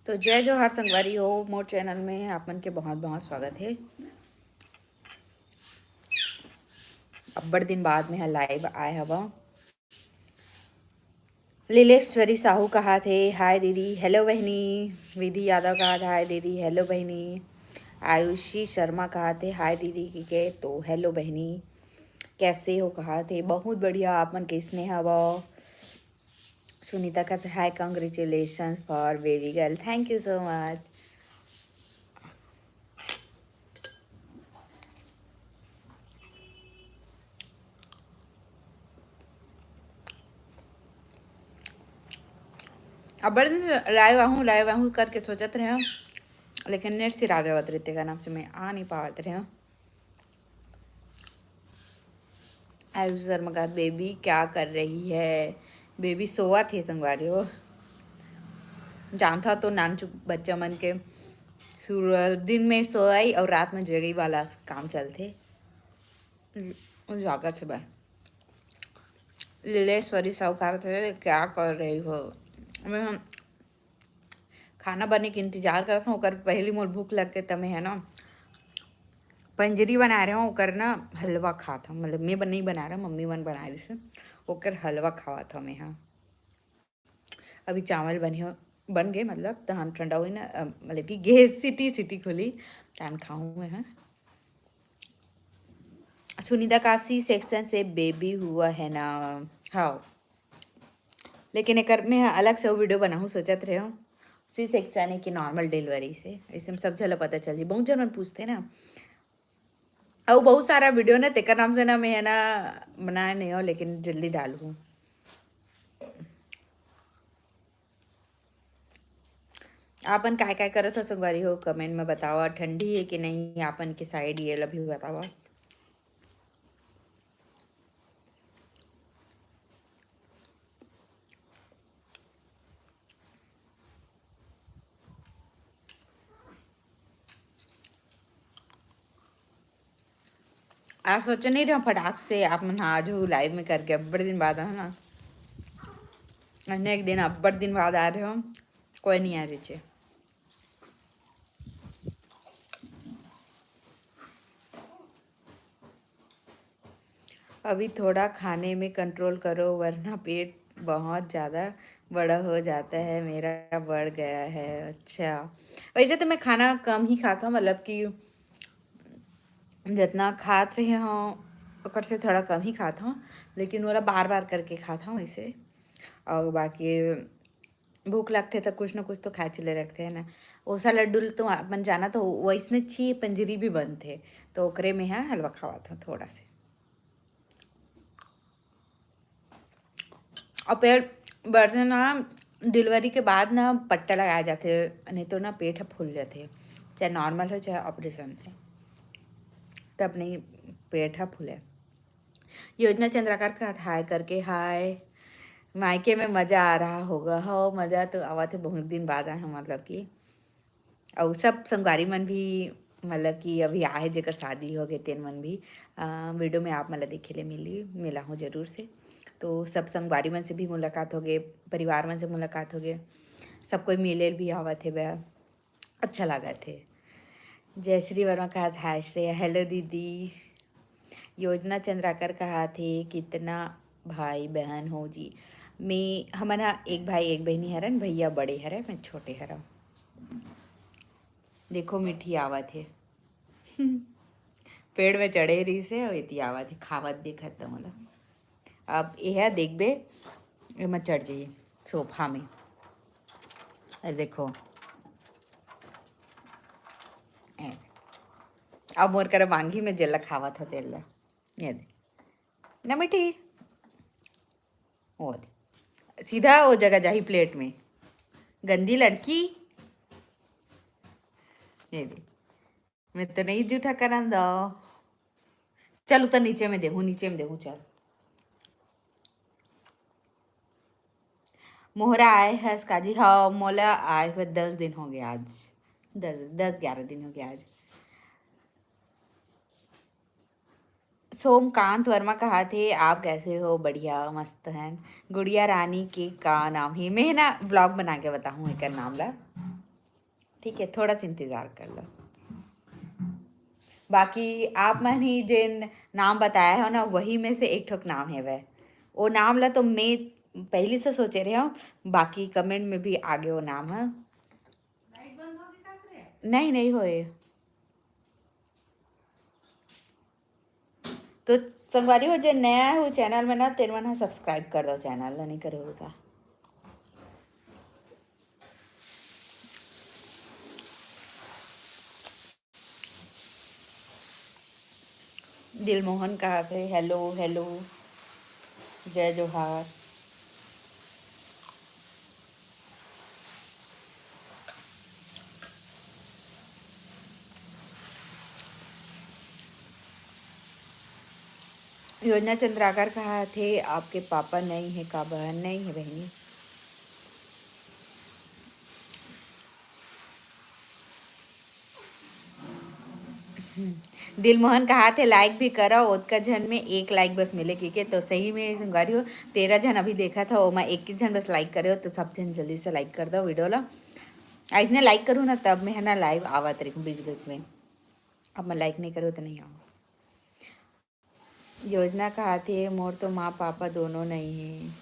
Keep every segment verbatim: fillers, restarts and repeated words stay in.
तो जय जोहार संगवारी हो, मोर चैनल में आप मन के बहुत बहुत स्वागत है। अब्बड़ दिन बाद में ह लाइव आए हवा। लीलेश्वरी साहू कहा थे, हाय दीदी, हेलो बहनी। विधि यादव कहा था, हाय दीदी, हेलो बहनी। आयुषी शर्मा कहा थे, हाय दीदी की के तो हेलो बहनी, कैसे हो? कहा थे, बहुत बढ़िया, आप मन कैसने हवा? सुनीता कहा थे, हाय, congratulations for baby girl, thank you so much। अब्बड़ दिन लाइव आहूँ, लाइव आहूँ करके सोचत रहे, लेकिन नेट सिरा जावत रहिथे, का नाम से मैं आ नहीं पावत रहे। आयुष शर्मा का बेबी क्या कर रही है? बेबी सोवत हे संगवारी हो। जानथा तो नानचुक बच्चा मन के सुर दिन में सोई और रात में जगई वाला काम चलथे। उजागर से बा। लीलेश्वरी साहू कहा थे, क्या कर रही हो? मैं हम खाना बने के इंतजार करत हूँ, ओकर पहली मोर भूख लग के तमे है ना, पंजरी बना रहे हूँ, ओकर ना हलवा खात हूँ। मतलब मैं बन-, नहीं बना रहा, मम्मी मन बना रही से, ओकर हलवा खावत हूँ मैं। हाँ, अभी चावल बने हो, बन गए, मतलब तहान ठंडा हुई ना, अ, मतलब कि गैस सीटी सीटी खुली, तहान खाऊँ मैं। हाँ, सुनीता का सी सेक्शन से बेबी हुआ है ना? हाँ, लेकिन एकर में अलग से वो वीडियो बनाहूँ सोचत रहे हूँ। सी सेक्शन है कि नॉर्मल डिलीवरी से, ऐसे में सब झला पता चल जी। बहुत जन मन पूछते ना, और बहुत सारा वीडियो ना तेकर नाम से ना मैं है ना बनाए नहीं हो, लेकिन जल्दी डालूँ। आपन काय काय करत हो संगवारी हो, कमेंट में बतावा। ठंडी है कि नहीं आपन के साइड, ये ला भी बतावा। आज सोचे नहीं रहे फटाक से आप मन आज लाइव में करके, अब्बड़ दिन बाद है ना, अन्य एक दिन अब्बड़ दिन बाद आ रहे हो, कोई नहीं आ रही छे। अभी थोड़ा खाने में कंट्रोल करो, वरना पेट बहुत ज़्यादा बड़ा हो जाता है। मेरा बढ़ गया है। अच्छा, वैसे तो मैं खाना कम ही खाता हूँ, मतलब कि जितना खात रहे हूँ ओकर से थोड़ा कम ही खात हूँ, लेकिन ओला बार बार करके खात हूँ वैसे। और बाकी भूख लगथे त कुछ न कुछ तो खाए चले रखथे, है ना। ओसा लड्डू ल तो अपन जाना तो वैसने छी पंजरी भी बनथे, तो ओकरे में ह हलवा खवात हूँ थोड़ा से। और पेट बढ़थे ना, डिलीवरी के बाद ना पट्टा लगाया जाथे, नहीं तो ना पेट ह फूल जाथे, चाहे नॉर्मल हो चाहे ऑपरेशन हो, तब नहीं पेट ह फूले। योजना चंद्राकर का हाय करके, हाय, मायके में मजा आ रहा होगा। हो, मजा तो आवत है, बहुत दिन बाद आए हैं, मतलब कि। अउ सब संगवारी मन भी, मतलब कि अभी आहे जेकर शादी हो गए, तेन मन भी, अ, वीडियो में आप मन ला देखे ले मिली, मिला हूँ जरूर से। तो सब संगवारी मन से भी मुलाकात हो गए, परिवार मन से मुलाकात हो गए, सब कोई मिले भी आवत है बे, अच्छा लागत है। जयश्री वर्मा कहा था, श्रेया, हेलो दीदी। योजना चंद्राकर कहा थे, कितना भाई बहन हो जी? मैं, हमन हा एक भाई एक बहनी हरन, भैया बड़े हरे, मैं छोटे हरा। देखो मिठी आवत है। पेड़ में चढ़े रही से, अउ एती आवत है, खावत देखत त मोला। अब एहा देखबे, एमा चढ़ जाइए सोफा में। ए देखो, ए। अब मोर करा मांगी में जेला खावत ह तेला। ये दे। ना मिठी। वो दे। सीधा वो जगह जाही प्लेट में। गंदी लड़की। ये दे। मैं तो नहीं जूठा करन दो। चल उतर नीचे में देहूँ, नीचे में देहूँ, चल। मोहरा आए हस काजी? हाँ, मोला आए हुए दस दिन हो गया आज। दस, दस ग्यारह दिन हो गया आज। सोमकांत वर्मा कहा थे, आप कैसे हो? बढ़िया, मस्त हैं। गुड़िया रानी के का नाम है? मैं ना ब्लॉग बना के बताहूँ एकर नाम ला। ठीक है, थोड़ा सा इंतजार कर लो। बाकी आप मन ही जेन नाम बताया हो ना, वही में से एक ठोक नाम हेवय। वो नाम ला तो मैं पहली से सोचे रहे हूँ, बाकी कमेंट में भी आगे वो नाम है। नहीं, नहीं होए। तो संगवारी हो, जे नया है वो चैनल में ना, तेन मन ह सब्सक्राइब कर दो चैनल ला, नहीं करे हो का। दिलमोहन कहा थे, "हेलो, हेलो, जय जोहार।" योजना चंद्राकर कहा थे, "आपके पापा नहीं है का बहन?" नहीं है बहनी। दिलमोहन कहा थे, "लाइक भी करो, ओतका झन में एक लाइक बस मिले," कहिके। तो सही में संगवारी हो, तेरह झन अभी देखा था, ओमा एक ही झन बस लाइक करे हो, तो सब झन जल्दी से लाइक कर दो वीडियो ला। अइसने लाइक करूँ ना, तब मैं है ना लाइव आवत रही बीच बीच में। अब मैं लाइक नहीं करूँ तो नहीं आऊँ। योजना कहा थे, "मोर तो माँ पापा दोनों नहीं है।"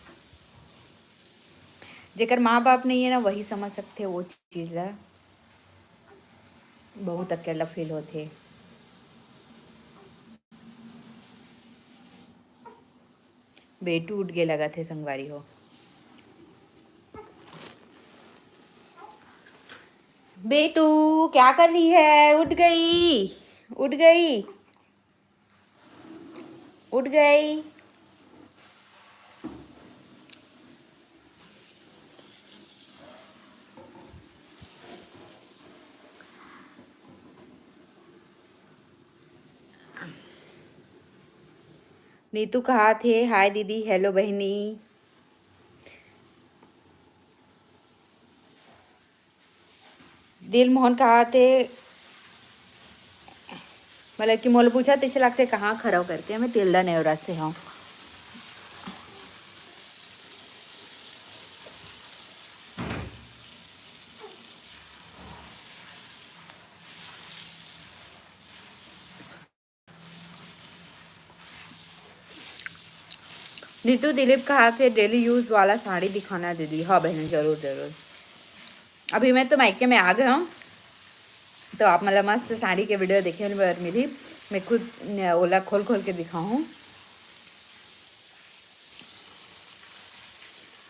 जेकर माँ बाप नहीं है ना, वही समझ सकते वो चीज ला। बहुत अकेला फील होथे। बेटू उठ गे लगत हे संगवारी हो। बेटू, क्या कर रही है? उठ गई, उठ गई, उठ गई। नीतू कहा थे, "हाय दीदी, हेलो बहिनी।" दिलमोहन कहा थे, मतलब कि मोला पूछा तैसे लगथे कहाँ खरव करके, मैं तिल्दा नेवरा से हूँ। नीतू दिलीप कहा थे, "डेली यूज वाला साड़ी दिखाना दीदी।" हाँ बहन, जरूर जरूर। अभी मैं तो मायके में आ गया हूँ, तो आप मतलब मस्त साड़ी के वीडियो देखे बर मिली। मैं खुद न, ओला खोल खोल के दिखाऊँ।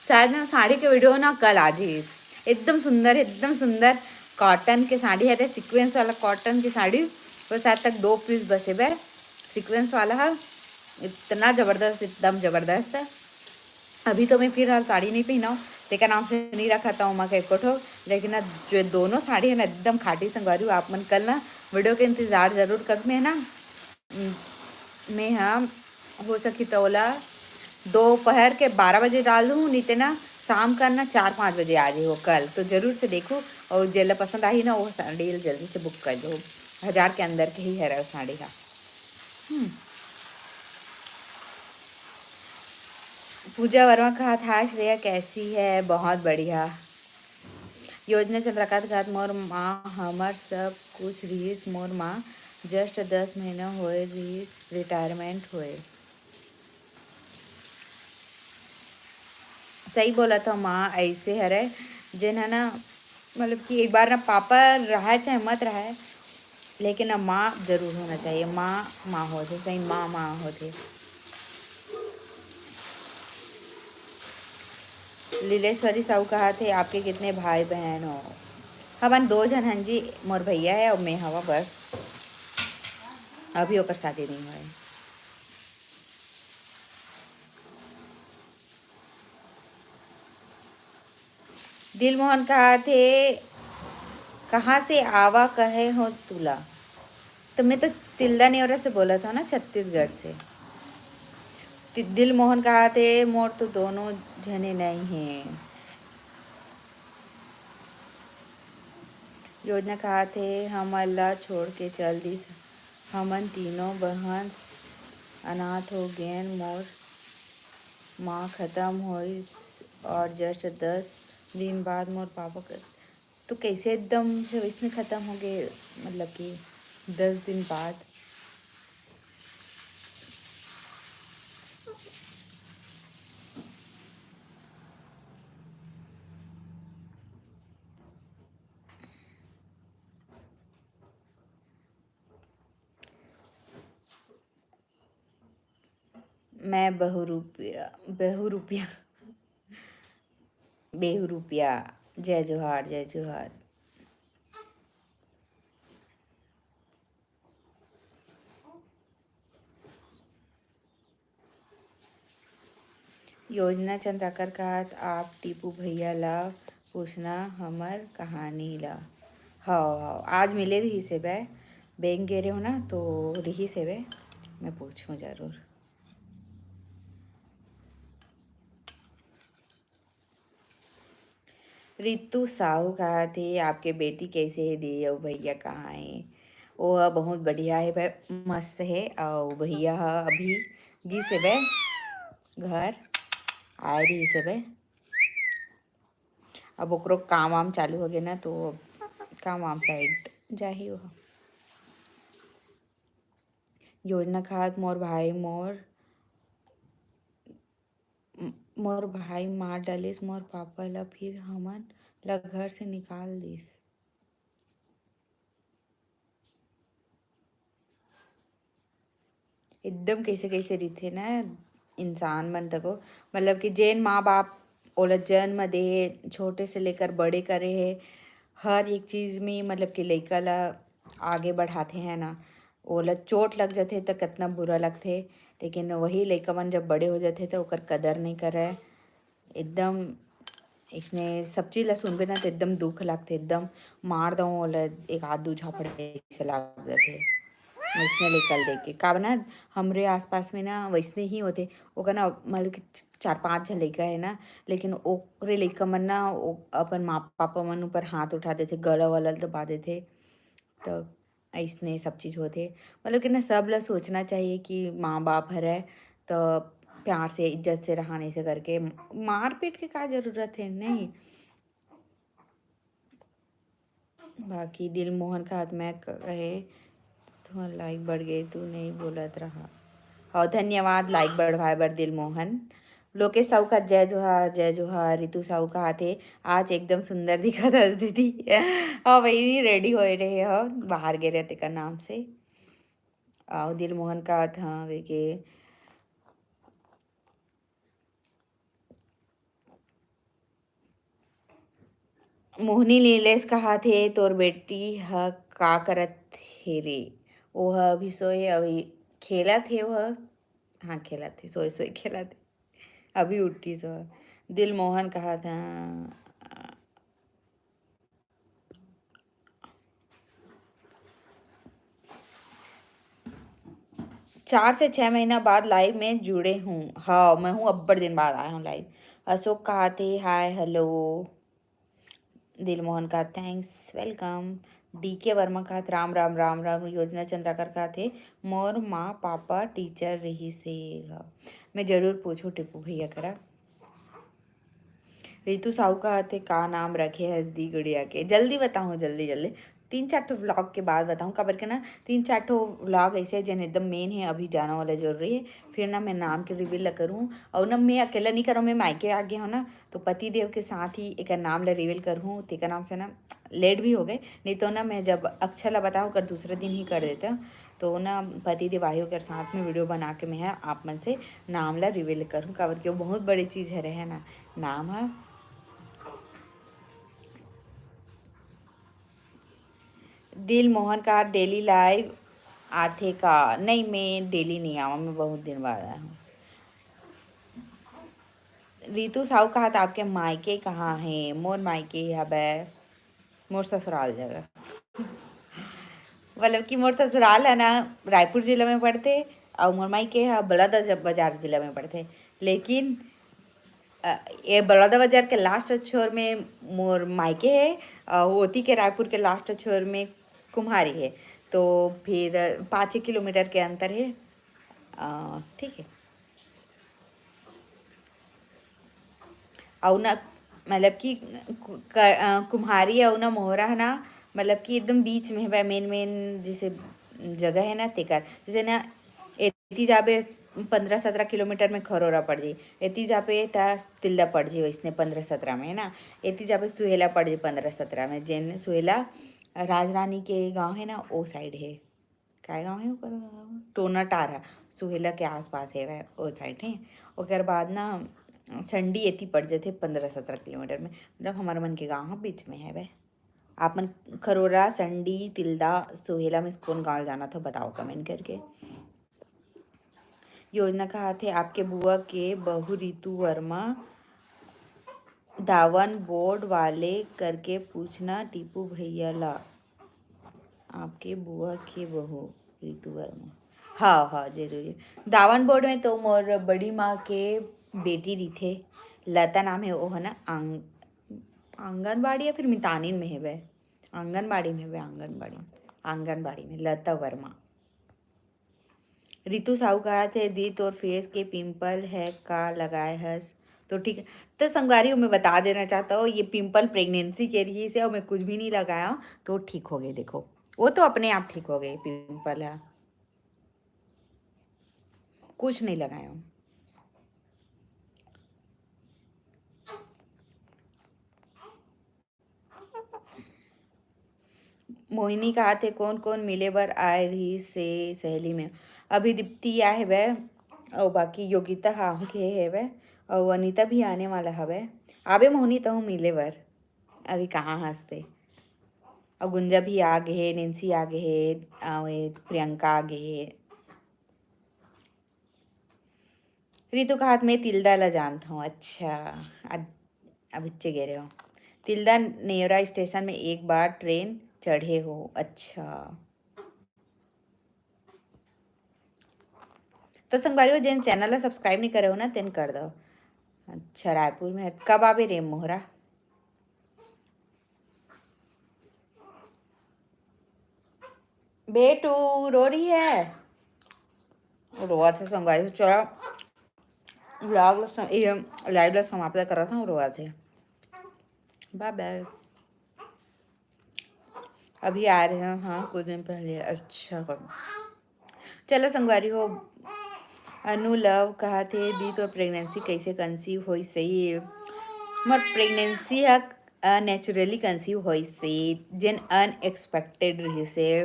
शायद ना साड़ी के वीडियो ना कल आ जाए। एकदम सुंदर, एकदम सुंदर कॉटन के साड़ी है, सीक्वेंस वाला कॉटन के साड़ी। वो शायद तक दो पीस बसे बर सीक्वेंस वाला है। इतना जबरदस्त, एकदम जबरदस्त। अभी तो मैं फिलहाल साड़ी नहीं पहना हूँ, तेकर नाम से नहीं रखा था ओमा के एको ठो, लेकिन ना जो दोनों साड़ी है ना एकदम खाटी संगवारी हो। आप मन कल ना वीडियो के इंतजार जरूर कर में है ना। मैं हम हो सकी तो ओला दोपहर के बारह बजे डाल दूँ, नहीं ते ना शाम का ना चार पाँच बजे आ जाए वो कल, तो जरूर से देखो। और जेला पसंद आई ना वो साड़ी जल्दी से बुक कर दो। हजार के अंदर के ही है वो साड़ी का। हम्म। पूजा वर्मा कहा था, "श्रेया कैसी है?" बहुत बढ़िया। योजना चंद्रकांत कहा, "मोर माँ हमर सब कुछ रहिस, मोर माँ जस्ट दस महीना होए रहिस, रिटायरमेंट होए।" सही बोला था, माँ ऐसे हरे, जेन है ना, मतलब कि एक बार ना पापा रहा चाहे मत रहा, लेकिन ना माँ जरूर होना चाहिए। माँ माँ होथे, सही माँ माँ होथे। लीलेश्वरी साहू कहा थे, "आपके कितने भाई बहन हो?" हमन दो झन हन जी, मोर भैया है और मैं हवा बस। अभी ओकर शादी नहीं हुआ है। दिलमोहन कहा थे, "कहाँ से आवा कहे हो तुला?" तो मैं तो तिल्दा नेवरा से बोला था ना, छत्तीसगढ़ से। दि-, दिलमोहन कहा थे, "मोर तो दोनों झने नहीं है।" योजना कहा थे, "हमन ला छोड़ के चल दिस, हमन तीनों बहन अनाथ हो गेन, मोर माँ खत्म होइस और जस्ट दस दिन बाद मोर पापा कर।" तो कैसे एकदम से वैसने खत्म हो गए, मतलब कि दस दिन बाद। मैं बहुरूपिया, बहुरूपिया, बेहुरूपिया। जय जोहार, जय जोहार। योजना चंद्राकर कहत, आप टीपू भैया ला पूछना हमर कहानी ला। हव, हव, आज मिले रहिस हे बे, बैंक गे रेहेंव ना, तो रहिस हे बे, मैं पूछूं जरूर। रितु साहू कहत हे, आपके बेटी कैसे हे दी, अउ भैया कहाँ हे? वो ह बहुत बढ़िया हे बे, मस्त हे। अउ भैया ह अभी गिस हे बे घर, आए रहिस हे बे। अब ओकरो काम वाम चालू हो गए ना, तो अब काम वाम साइड जाही वो। योजना कहत, मोर भाई मोर मोर भाई मार डालिस मोर पापा ला, फिर हमन ला घर से निकाल दिस। एकदम कैसे कैसे रहिथे ना इंसान मन तको, मतलब कि जेन माँ बाप ओला जन्म दे हे, छोटे से लेकर बड़े करे हे, हर एक चीज में मतलब कि लइका ला आगे बढ़ाथे, है ना। ओला चोट लग जथे त कितना बुरा लगथे, लेकिन वही लइका मन जब बड़े हो जथे त ओकर कदर नहीं करय। एकदम इसने सब चीज ला सुनबे ना, तो एकदम दुख लगथे, एकदम मार दो ओला, एक आध दू झापड़ ऐसे लाग जाथे। वैसने लइका ल देख के, काबर ना, हमरे आसपास में ना वैसने ही होथे। ओकर ना, मतलब कि चार पांच झन लइका है ना, लेकिन ओकरे लइका मन ना, ओ अपन माँ पापा मन ऊपर हाथ उठा देथे, गला वाला दबा देथे। तो अइसने सब चीज होथे। मतलब कि ना, सब ला सोचना चाहिए कि माँ बाप हरय, तो प्यार से, इज्जत से रहा, नहीं से करके मारपीट के का जरूरत है, नहीं। बाकी दिल मोहन का हाथ में कहे, तुम्हार लाइक बढ़ गई, तू नहीं बोलत रहा। और धन्यवाद लाइक बढ़वाए बर दिल मोहन। लोकेश साहू का जय जोहार, जय जोहार। रितु साहू का हाथे आज एकदम सुंदर दिखत हस दीदी। हाँ भाई, रेडी होए रहे हो, बाहर गए रहे तेकर नाम से। आओ दिल मोहन का था के मोहनी नीलेश कहाथे, तोर बेटी ह का करत हे रे? ओह अभी सोए, अभी खेलत हे ओह। हाँ, खेलत हे, सोए सोए खेलत हे। अभी उठिस ओह। दिल मोहन कहाथे, चार से छः महीना बाद लाइव में जुड़े हूँ। हाँ, मैं हूँ अब्बड़ दिन बाद आए हूँ लाइव। अशोक कहाथे, हाय, हेलो। दिल मोहन का थैंक्स, वेलकम। डी के वर्मा कहाथे, राम राम राम राम। योजना चंद्राकर कहाथे, मोर माँ पापा टीचर रहिस हे। हाँ, मैं जरूर पूछूँ टीपू भैया करा। रितु साहू कहाथे, का नाम रखे हस दी गुड़िया के? जल्दी बताऊँ, जल्दी जल्दी, तीन चार ठो व्लॉग के बाद बताऊँ, काबर के ना, तीन चार ठो व्लॉग ऐसे हे जेन एकदम मेन हे, अभी जाना वाला जरूरी हे। फिर ना मैं नाम के रिवील ला करूँ, और ना मैं अकेला नहीं करूँ, मैं मायके आ गया हूँ ना, तो पति देव के साथ ही एक नाम ला रिवील करूँ, तेकर नाम से ना लेट भी हो गए, नहीं तो ना मैं जब अक्षर ला बताऊँ, ओकर दूसरे दिन ही कर देता। तो ना पति देव आही, ओकर साथ में वीडियो बना के मैं ह आप मन से नाम ला रिवील करूँ, काबर के वो बहुत बड़ी चीज हरे, है ना, नाम ह। दिल मोहन का डेली लाइव आथे का? नहीं, मैं डेली नहीं आवा, मैं बहुत दिन बाद आया हूँ। रितु साहू कहाथे, आपके मायके कहाँ हे? मोर मायके हबे मोर ससुराल जगह। मतलब कि मोर ससुराल है ना, रायपुर जिला में पड़थे, और मोर मायके ह बलौदा बाजार जिला में पड़थे। लेकिन अ, ये बलौदा बाजार के लास्ट छोर में मोर मायके हे, अ, ओती के रायपुर के लास्ट छोर में कुम्हारी हे। तो फिर पाँच किलोमीटर के अंतर हे। अ, ठीक है। अउ ना, मतलब कि कु-, क-, अ, कुम्हारी अउ ना मोहरा है ना, मतलब कि एकदम बीच में है, मेन मेन जैसे जगह है ना तेकर, जैसे ना एती जाबे पंद्रह सत्रह किलोमीटर में खरोरा पड़ जाई, एती जाबे त तिल्दा पड़ जाई, वैसने पंद्रह सत्रह में है ना, एती जाबे सुहेला पड़ जाई पंद्रह सत्रह में, जेन सुहेला राजरानी के गांव है ना, ओ साइड है। काय गांव है ओकर? टोनाटार है, सुहेला के आसपास है वह, ओ साइड है। ओकर बाद ना संडी एती पड़ जाथे पंद्रह सत्रह किलोमीटर में, मतलब हमारे मन के गांव ह बीच में है वह। आप मन खरोरा, संडी, तिल्दा, सुहेला में से कोन गांव जाना था बताओ कमेंट करके। योजना कहा थे आपके बुआ के बहू रितु वर्मा दावन बोर्ड वाले करके पूछना टीपू भैया ला। आपके बुआ के बहू रितु वर्मा। हाँ हाँ जरूर। दावन बोर्ड में तो मोर बड़ी माँ के बेटी रहिथे, लता नाम है, वो है ना आंग-, आंगनबाड़ी या फिर मितानिन में है वह। आंगनबाड़ी में बे, आंगनबाड़ी में, आंगनबाड़ी में लता वर्मा। रितु साहू कहा थे, "दी तोर फेस के पिंपल है का लगाए हस?" तो ठीक है। तो संगवारी, मैं बता देना चाहता हूँ, ये पिंपल प्रेगनेंसी के रहिस हे और मैं कुछ भी नहीं लगाया हूँ, तो ठीक हो गए। देखो, वो तो अपने आप ठीक हो गए पिंपल है, कुछ नहीं लगाया हूँ। मोहिनी कहा थे, "कोन कोन मिले बर आए रहिस हे सहेली में?" अभी दीप्ति आए हवे, अउ बाकी योगिता हा के हवे, अउ अनिता भी आने वाला हवे। आबे मोहिनी, तहूँ मिले बर। अभी कहाँ हंसते? अउ गुंजा भी आ गे हे, नेंसी आ गे हे, अउ ए प्रियंका आ गे हे। रितु कहात, "मैं तिल्दा ला जानत हूँ।" अच्छा, अ-, अभिच्चे गे रहे हो। तिल्दा नेवरा स्टेशन में एक बार ट्रेन चढ़े हो। अच्छा। तो संगवारी हो, जेन चैनल ला सब्सक्राइब नहीं करे हो ना, तेन कर दो। अच्छा, रायपुर में है। कब आबे रे मोहरा? बेटू रो रही है, रोवत हे संगवारी हो। चलो, व्लॉग ला सम-, ये लाइव ला समाप्त करत हूँ, रोवत हे। बाय बाय। अभी आ रहे हैं, हाँ, कुछ दिन पहले। अच्छा, चलो संगवारी हो, अनु लव कहा थे, "दी तोर प्रेगनेंसी कैसे कंसीव होइस?" सही, मोर प्रेगनेंसी ह, अ, नेचुरली कंसीव होइस हे, जेन अनएक्सपेक्टेड रहिस हे।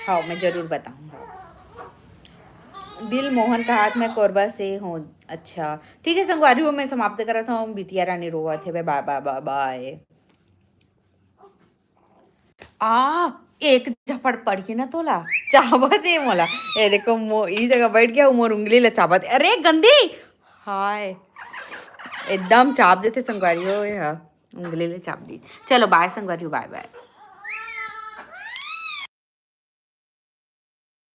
हाँ, मैं जरूर बताऊँ। दिल मोहन कहात, "मैं कोरबा से हूँ।" अच्छा, ठीक है संगवारी हो, मैं समाप्त करत हूँ। बिटिया रानी रोवत हे, बाय बाय बाय बाय। आ, एक झपड़ पड़ही ना तोला, चाबत हे मोला। ए देखो, मो-, ई जगह बैठ गया, मोर उंगली ला चाबत हे। अरे गंदी, हाय, एकदम चाब देथे संगवारी हो, ये हा, उंगली ला चाब दी। चलो बाय संगवारी हो, बाय बाय।